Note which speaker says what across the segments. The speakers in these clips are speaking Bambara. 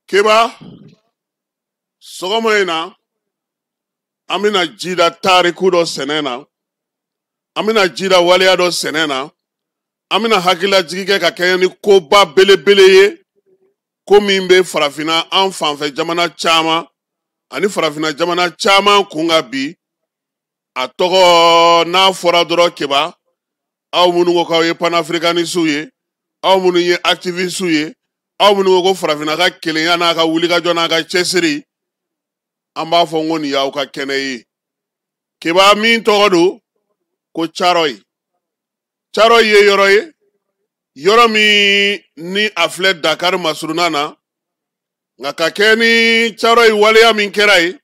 Speaker 1: Keba, sɔgɔma in na, an bɛna ji da tariku dɔ sɛnɛ na, an bɛna ji da waleya dɔ sɛnɛ na, an bɛna hakililajigi kɛ ka kɛɲɛ ni koba belebele ye, ko min bɛ farafinna an fanfɛ jamana caman ani farafinna jamana caman kun kan bi. A tɔgɔ n'a fɔra dɔrɔn Keba, aw minnu ko k'aw ye panafricanisiw ye, aw minnu ye activisiw ye, aw minnu ko ko farafinna ka kelenya n'a ka wulikajɔ n'a ka cɛsiri, an b'a fɔ n ko nin y'aw ka kɛnɛ ye. Keba, min tɔgɔ don ko Caroyi. Caroyi ye yɔrɔ ye, yɔrɔ min ni a filɛ Dakar masurunna na, nka ka kɛ ni Caroyi waleya min kɛra yen,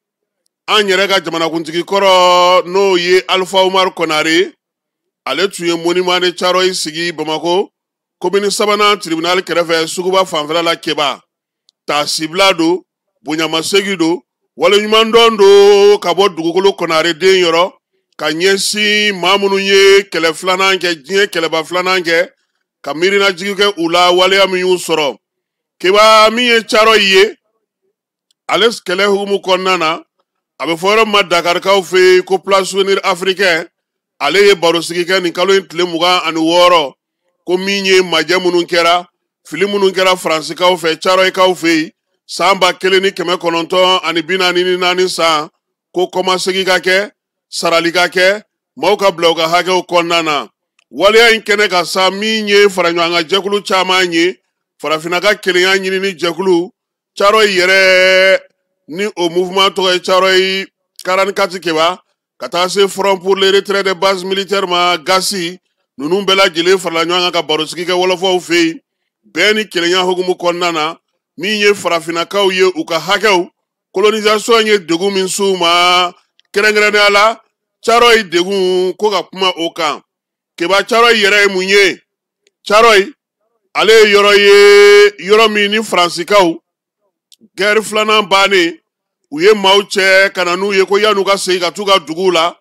Speaker 1: an yɛrɛ ka jamanakuntigi kɔrɔ n'o ye Alpha Umar Konare ye, ale tun ye monument de Caroyi sigi Bamakɔ komini sabanan tribunal kɛrɛfɛ suguba fanfɛla la. Keba, taasibila don, bonyamasegin don, waleɲumandɔn don ka bɔ dugukolo Konare den yɔrɔ ka ɲɛsin maa minnu ye kɛlɛ filanan kɛ, diɲɛ kɛlɛba filanan kɛ, ka miirinajigi kɛ u la waleya min y'u sɔrɔ. Keba, min ye Caroyi ye, ale kɛlɛ hukumu kɔnɔna na, a bɛ fɔ yɔrɔ min ma Dakarikaw fɛ yen ko Place Souvenir Africain, ale ye barosigi kɛ nin kalo in tile 26, ko min ye majɛ minnu kɛra, fili minnu kɛra Faransikaw fɛ Caroyikaw fɛ yen san 1944 san, ko kɔmasegin ka kɛ, sarali ka kɛ, maaw ka bila u ka hakɛw kɔnɔna na. Waleya in kɛnɛ ka sa, min ye faraɲɔgɔnkan jɛkulu caman ye, farafinna ka kelenya ɲinini jɛkulu, Caroyi yɛrɛ ni o mouvement tɔgɔ ye Caroyi 44 Keba, ka taa se Front pour le retrait des bases militaires ma, GASI, ninnu bɛɛ lajɛlen farala ɲɔgɔn kan ka barosigi kɛ wɔlɔfɔw fɛ yen, bɛn ni kelenya hukumu kɔnɔna na, min ye farafinnakaw ye u ka hakɛw, colonisation ye degun min s'u ma, kɛrɛnkɛrɛnnenya la Caroyi degun, ko ka kuma o kan. Keba, Caroyi yɛrɛ ye mun ye? Caroyi ale ye yɔrɔ ye, yɔrɔ min ni Faransikaw guerre filanan bannen, u ye maaw cɛ ka na n'u ye ko yan'u ka segin ka t'u ka duguw la,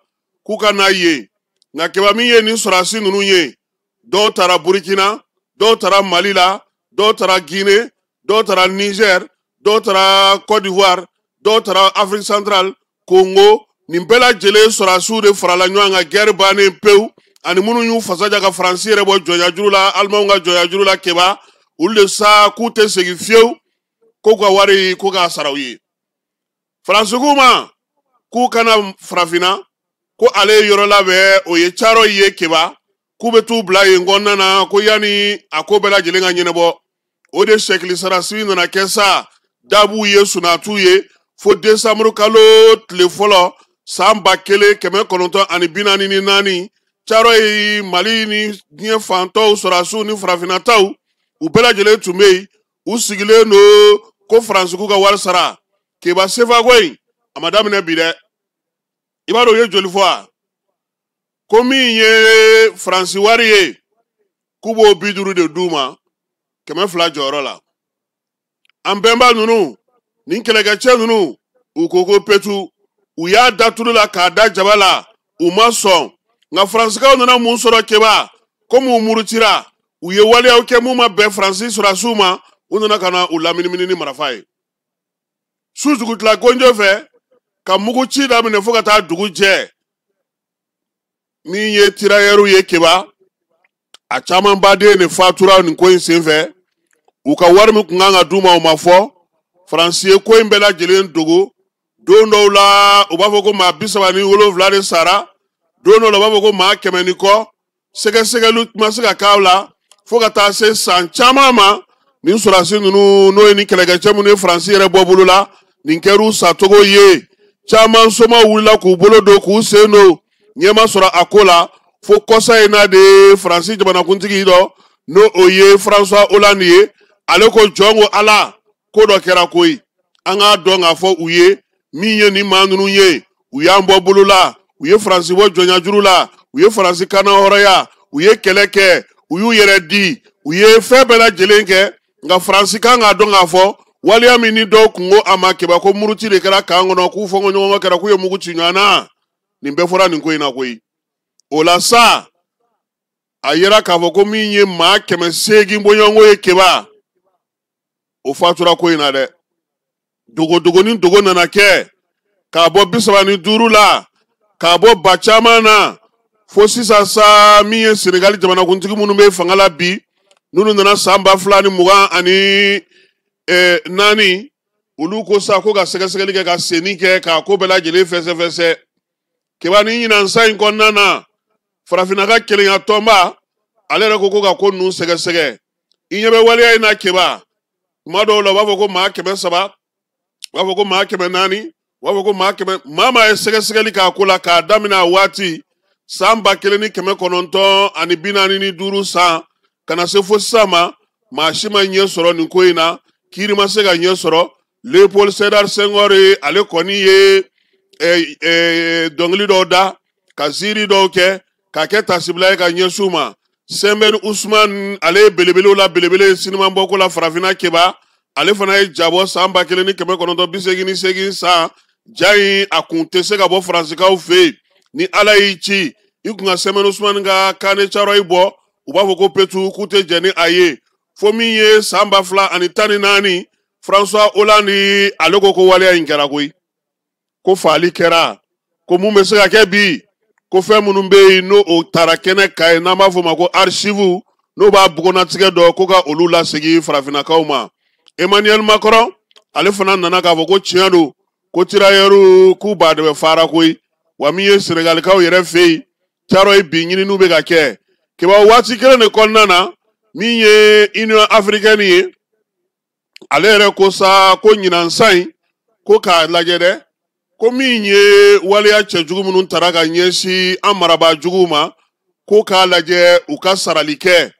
Speaker 1: k'u ka n'a ye. Nka Keba, min ye nin sɔrɔdasi ninnu ye, dɔw taara Burukina, dɔw taara Mali la, dɔw taara Guinée, dɔw taara Niger, dɔw taara Côte d'Ivoire, dɔw taara Afrique centrale, Congo. Nin bɛɛ lajɛlen sɔrɔdasiw de farala ɲɔgɔn kan guerre bannen pewu, ani minnu y'u fasa ja ka Faransi yɛrɛ bɔ jɔnyajuru la, Alimanw ka jɔnyajuru la. Keba, olu de sa k'u tɛ segin fiyewu, k'u ka wari ko k'a sara u ye. Faransi k'u ma k'u kana farafinna, ko ale ye yɔrɔ labɛn, o ye Caroyi ye. Keba, k'u bɛ t'u bila yen kɔnɔna na, ko yanni a ko bɛɛ lajɛlen ka ɲɛnabɔ. O de sɛkili sarasi nana kɛ sa, dabuw ye sunatu ye, fo desanburu kalo tile fɔlɔ san 1944, Caroyi, Mali ni diɲɛ fantɔw sɔrɔdasiw ni farafinnataw, u bɛɛ lajɛlen tun bɛ yen, u sigilen don ko Faransiku ka wari sara. Keba, sefako in a ma daminɛ bi dɛ. I b'a dɔn u ye joli fɔ wa? Ko min ye Faransi wari ye, k'u b'o 50 de d'u ma 200 jɔyɔrɔ la. An bɛnba ninnu, nin kɛlɛkɛcɛ ninnu, u ko ko petu, u y'a da tulu la k'a da jaba la, u ma sɔn. Nka Faransikaw nana mun sɔrɔ? Keba, komi u murutira, u ye waleyaw kɛ mun ma bɛn Faransi sɔrɔdasiw ma, u nana ka na u laminimini ni marifa ye su dugutila gonjo fɛ, ka mugu ci daminɛ fo ka taa dugu jɛ. Min ye tirailleurs ye, Keba, a caman baden de fatura nin ko in senfɛ. U ka wari min kun kan ka d'u ma, o ma fɔ. Faransi ye ko in bɛɛ lajɛlen dogo. Don dɔw la, u b'a fɔ ko maa 37 de sara, don dɔw la, u b'a fɔ ko maa 100 ni kɔ. Sɛgɛsɛgɛliw ma se ka k'a la fo ka taa se san caman ma. Nin sɔrɔdasi ninnu, n'o ye nin kɛlɛkɛcɛ minnu ye Faransi yɛrɛ bɔ bolo la, nin kɛr'u sacogo ye. Caman somaw wulila k'u bolo don k'u sen don, ɲɛ ma sɔrɔ a ko la, fo kɔsa in na de, Faransi jamanakuntigi dɔ, n'o o ye François Hollande ye, ale ko jɔn ko Ala, ko dɔ kɛra koyi, an k'a dɔn k'a fɔ u ye min ye nin maa ninnu ye, u y'an bɔ bolo la, u ye Faransi bɔ jɔnyajuru la, u ye Faransi kana hɔrɔnya, u ye kɛlɛ kɛ, u y'u yɛrɛ di, u ye fɛn bɛɛ lajɛlen kɛ. Nka Faransi kan k'a dɔn k'a fɔ waleya min ni dɔw kun ko a ma, Keba, ko muruti de kɛra kan kɔnɔ, k'u fɔ ɲɔgɔn kɛra, k'u ye mugu ci ɲɔgɔn na, nin bɛɛ fɔra nin ko in na koyi. O la sa, a yera k'a fɔ ko min ye maa 800 bɔɲɔgɔnko ye, Keba, o fatura ko in na dɛ. Dogodogonin dogo nana kɛ k'a bɔ 35 la, k'a bɔ ba caman na fo sisan sa, min ye Senegali jamanakuntigi minnu bɛ fanga la bi, n'olu nana san 2024, olu ko sa ko ka sɛgɛsɛgɛli kɛ, ka senni kɛ, k'a ko bɛɛ lajɛlen fɛsɛfɛsɛ. Keba, ni ɲinan san in kɔnɔna na, farafinna ka kelenya tɔnba ale yɛrɛ ko ko ka ko ninnu sɛgɛsɛgɛ. I ɲɛ bɛ waleya in na Keba, tuma dɔw la u b'a fɔ ko maa 300, u b'a fɔ ko maa 400, u b'a fɔ ko maa 100. Maa maa ye sɛgɛsɛgɛli k'a ko la k'a daminɛ a waati san 1945 san ka na se fo sisan ma, maa si ma ɲɛ sɔrɔ nin ko in na, kiiri ma se ka ɲɛ sɔrɔ. Léopold Sédar Senghor ye, ale kɔni ye dɔnkili dɔw da, ka ziiri dɔw kɛ, k'a kɛ tasibila ye ka ɲɛsin u ma. Sembène Ousmane, ale ye belebelew la belebele ye sinimanbɔko la farafinna Keba, ale fana ye jabɔ san 1988 san. Ja in a kun tɛ se ka bɔ faransikaw fɛ yen. Ni Ala y'i ci i kun ka Sembène Ousmane ka Kane Caro bɔ, u b'a fɔ ko petu k'u tɛ jɛn ni a ye. Fo min ye san 2014, François Hollande ale ko ko waleya in kɛra koyi, ko faali kɛra, ko mun bɛ se ka kɛ bi, ko fɛn minnu bɛ yen n'o o taara kɛnɛ kan yen, n'an b'a fɔ o ma ko archive, n'o b'a bugunnatigɛ dɔn, ko ka olu lasegin farafinnakaw ma. Emmanuel Macron ale fana nana k'a fɔ ko tiɲɛ don, ko tirailleurs k'u ba de bɛ fara koyi. Wa min ye Senegalikaw yɛrɛ fɛ yen, Caro bi ɲininiw bɛ ka kɛ. Keba, waati kelen de kɔnɔna na, min ye Union africaine ye, ale yɛrɛ ko sa ko ɲinan san in, ko k'a lajɛ dɛ, ko min ye waleya cɛjugu minnu tara ka ɲɛsin an marabaa juguw ma, ko k'a lajɛ u ka sarali kɛ,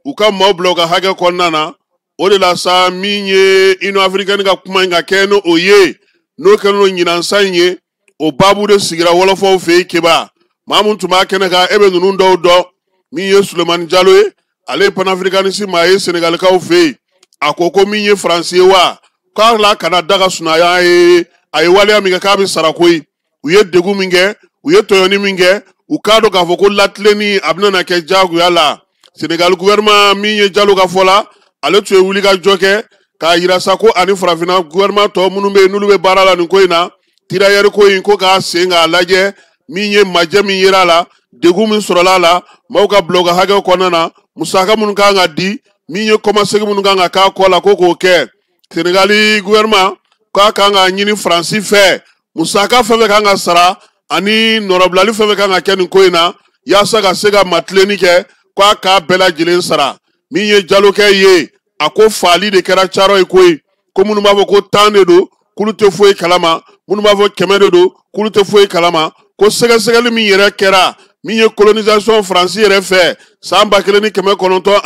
Speaker 1: u ka maaw bila u ka hakɛ kɔnɔna na. O de la sa, min ye Union africaine ka kuma in ka kɛ n'o o ye, n'o kɛlen don ɲinan san in ye, o baabu de sigira wɔlɔfɔw fɛ yen. Keba, maa mun tun b'a kɛnɛ kan, e bɛ ninnu dɔw dɔn. Min ye Sulemani Jalo ye, ale ye panafricaniste maa ye Senegalikaw fɛ yen. A ko ko min ye Faransi ye wa, k'a la kana da ka sunaya ye, a ye waleya min kɛ k'a bɛ sara koyi. U ye degun min kɛ, u ye tɔɲɔni min kɛ, u k'a dɔn k'a fɔ ko latilenni a bɛna na kɛ diyagoya la. Senegal gouvernement, min ye Jalo ka fɔ la, ale tun ye wuli ka jɔ kɛ k'a yira sa ko ani farafinna gouvernement tɔ minnu bɛ yen n'olu bɛ baara la nin ko in na, tirailleurs ko in, ko k'a sen k'a lajɛ, min ye majɛ min yera a la, degun min sɔrɔla a la, maaw ka bila u ka hakɛw kɔnɔna na, musaka minnu kan ka di, min ye kɔmasegin minnu kan ka k'a kɔ la, ko k'o kɛ. Senegali gouvernement k'a kan k'a ɲini Faransi fɛ, musaka fɛn fɛn kan ka sara ani nɔrɔbilali fɛn fɛn kan ka kɛ nin ko in na, yaasa ka se ka matilenni kɛ, k'a k'a bɛɛ lajɛlen sara. Min ye Jalokɛ ye, a ko faali de kɛra Caro ye koyi. Ko minnu b'a fɔ ko 10 de don, k'olu tɛ foyi kalama, minnu b'a fɔ 100 de don, k'olu tɛ foyi kalama, ko sɛgɛsɛgɛli min yɛrɛ kɛra, min ye colonisation Faransi yɛrɛ fɛ san 1944 don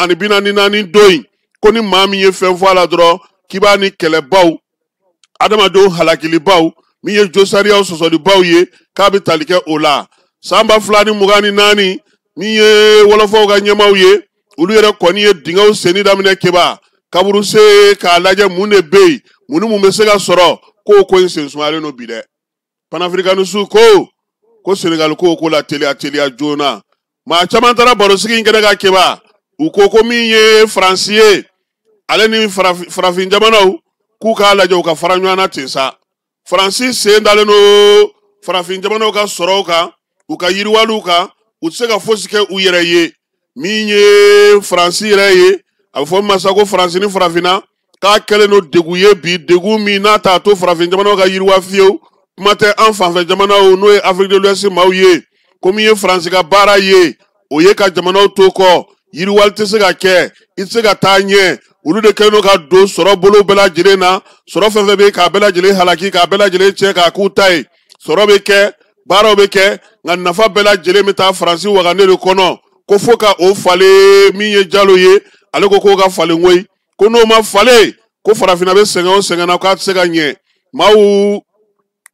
Speaker 1: in, ko ni maa min ye fɛn fɔ a la dɔrɔn, k'i b'a ni kɛlɛbaw, adamadenw halakilibaw, min ye josariyaw sɔsɔlibaw ye, k'a bɛ tali kɛ o la. San 2024, min ye wɔlɔfɔw ka ɲɛmaaw ye, olu yɛrɛ kɔni ye dingɛw senni daminɛ Keba, kaburuse, k'a lajɛ mun de bɛ yen, mun ni mun bɛ se ka sɔrɔ, k'o ko in sen sumayalen don bi dɛ. Panafricaniste ko ko Senegal ko ko la teliya teliya joona. Maa caman taara barosigi in kɛnɛ kan Keba, u ko ko min ye Faransi ye, ale ni farafin jamanaw, k'u k'a lajɛ u ka fara ɲɔgɔn na ten sa. Faransi sen dalen don farafin jamanaw ka sɔrɔw kan, u ka yiriwaliw kan, u tɛ se ka fosi kɛ u yɛrɛ ye. Min ye Faransi yɛrɛ ye, a bɛ fɔ min ma sa ko Faransi ni farafinna k'a kɛlen don degun ye bi, degun min n'a t'a to farafin jamanaw ka yiriwa fiyewu, kuma tɛ an fanfɛ jamanaw, n'o ye Afrique de l'Ouest maaw ye. Ko min ye Faransi ka baara ye, o ye ka jamanaw to kɔ, yiriwali tɛ se ka kɛ, i tɛ se ka taa ɲɛ. Olu de kɛlen don ka don sɔrɔ bolo bɛɛ lajɛlen na, sɔrɔ fɛn fɛn bɛ yen k'a bɛɛ lajɛlen halaki, k'a bɛɛ lajɛlen tiɲɛ, k'a k'u ta ye. Sɔrɔ bɛ kɛ, baaraw bɛ kɛ, nka nafa bɛɛ lajɛlen bɛ taa Faransi wagane de kɔnɔ. Ko fo ka o falen. Min ye Jalo ye, ale ko k'o ka falen koyi, ko n'o ma falen, ko farafinna bɛ sɛgɛn o sɛgɛn na, k'a tɛ se ka ɲɛ. Maaw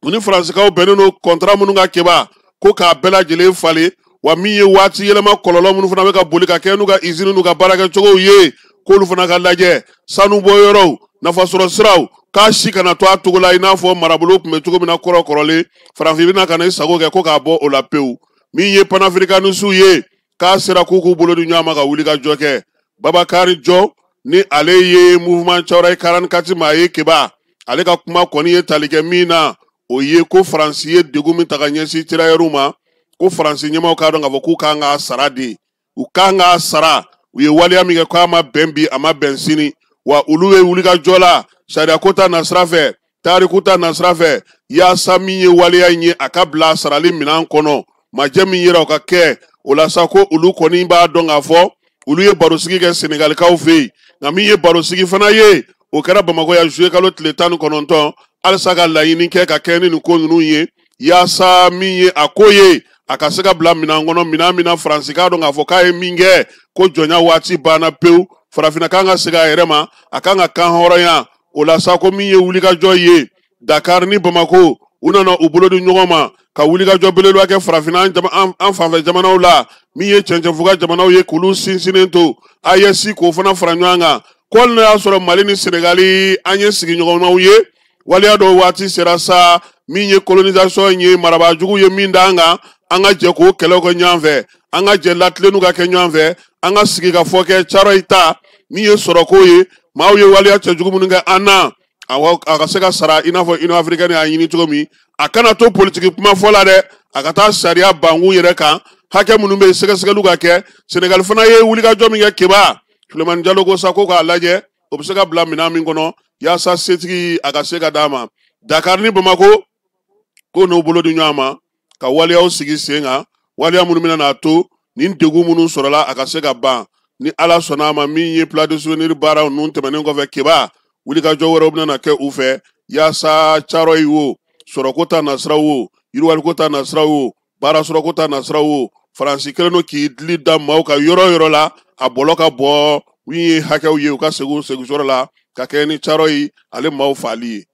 Speaker 1: u ni faransikaw bɛnnen don kɔntara minnu ka Keba, ko k'a bɛɛ lajɛlen falen. Wa min ye waati yɛlɛma kɔlɔlɔ minnu fana bɛ ka boli ka kɛ n'u ka izini n'u ka baarakɛcogow ye, k'olu fana ka lajɛ, sanubɔyɔrɔw, nafasɔrɔ siraw, k'a si kana to a togo la i n'a fɔ marabolo tun bɛ cogo min na kɔrɔ kɔrɔlen, farafin bɛna ka na i sago kɛ, ko k'a bɔ o la pewu. Min ye panafricanisiw ye, k'a sera k'u k'u bolo di ɲɔgɔn ma ka wuli ka jɔ kɛ. Babakari Jɔ ni ale ye mouvement Cawurayi 44 maa ye Keba, Ale ka kuma kɔni ye tali kɛ min na, o ye ko Faransi ye degun min ta ka ɲɛsin tirayɛriw ma, ko Faransi ɲɛmaaw k'a dɔn k'a fɔ k'u kan k'a sara de, u kan k'a sara. U ye waleya min kɛ k'a ma bɛn bi, a ma bɛn sini, wa olu ye wulikajɔ la sariya ko ta nasira fɛ, tariku ta nasira fɛ, yaasa min ye waleya in ye a ka bila sarali minɛn kɔnɔ. Majɛ min yera o ka kɛ o la sa, ko olu kɔni b'a dɔn k'a fɔ olu ye barosigi kɛ Senegalikaw fɛ yen. Nka min ye barosigi fana ye, o kɛra Bamakɔ yan zuye kalo tile 19, halisa ka laɲini kɛ ka kɛ ni nin ko ninnu ye, yaasa min ye a ko ye a ka se ka bila minɛn kɔnɔ, minɛn min na Faransi k'a dɔn k'a fɔ k'a ye min kɛ, ko jɔnya waati banna pewu, farafinna kan ka segin a yɛrɛ ma, a kan ka kan hɔrɔnya. O la sa, ko min ye wulikajɔ ye Dakar ni Bamako, u nana u bolo di ɲɔgɔn ma ka wulikajɔ belebeleba kɛ farafinna an fanfɛ jamanaw la, min ye cɛncɛnfuga jamanaw ye, k'olu sinsinnen to AES, k'o fana fara ɲɔgɔn kan, ko hali n'a y'a sɔrɔ Mali ni Senegali an ye sigiɲɔgɔnmaw ye, waleya dɔw waati sera sa, min ye colonisation ye, marabaajugu ye min d'an kan, an ka jɛ k'o kɛlɛw kɛ ɲɔgɔn fɛ, an ka jɛ latilenniw ka kɛ ɲɔgɔn fɛ, an ka sigi ka fɔ kɛ Caro ta min ye sɔrɔko ye, maaw ye waleya cɛjugu minnu kɛ an na, a ka se ka sara i n'a fɔ Union africaine y'a ɲini cogo min. A kana to politiki kuma fɔ la dɛ, a ka taa sariya bankun yɛrɛ kan, hakɛ minnu bɛ yen, sɛgɛsɛgɛliw ka kɛ. Senegali fana ye wulikajɔ min kɛ, Keba Sulemani Jalo ko sa ko k'a lajɛ o bɛ se ka bila minɛn min kɔnɔ, yaasa setigi a ka se ka d'a ma. Dakar ni Bamako ko n'o bolo di ɲɔgɔn ma ka waleyaw sigi sen kan, waleya minnu bɛna n'a to nin degun minnu sɔrɔla a ka se ka ban, ni Ala sɔnna a ma. Min ye plan de souvenir baaraw ninnu tɛmɛnen kɔfɛ, Keba, wulikajɔ wɛrɛw bɛna na kɛ u fɛ, yaasa Caro yi wo, sɔrɔko ta nasira wo, yiriwaliko ta nasira wo, baara sɔrɔko ta nasira wo, Faransi kɛlen don k'i dili da maaw ka yɔrɔ yɔrɔ la, a bɔlɔ ka bɔ min ye hakɛw ye, u ka segin segin sɔrɔ la ka kɛ ni Caro yi ale maaw faali ye.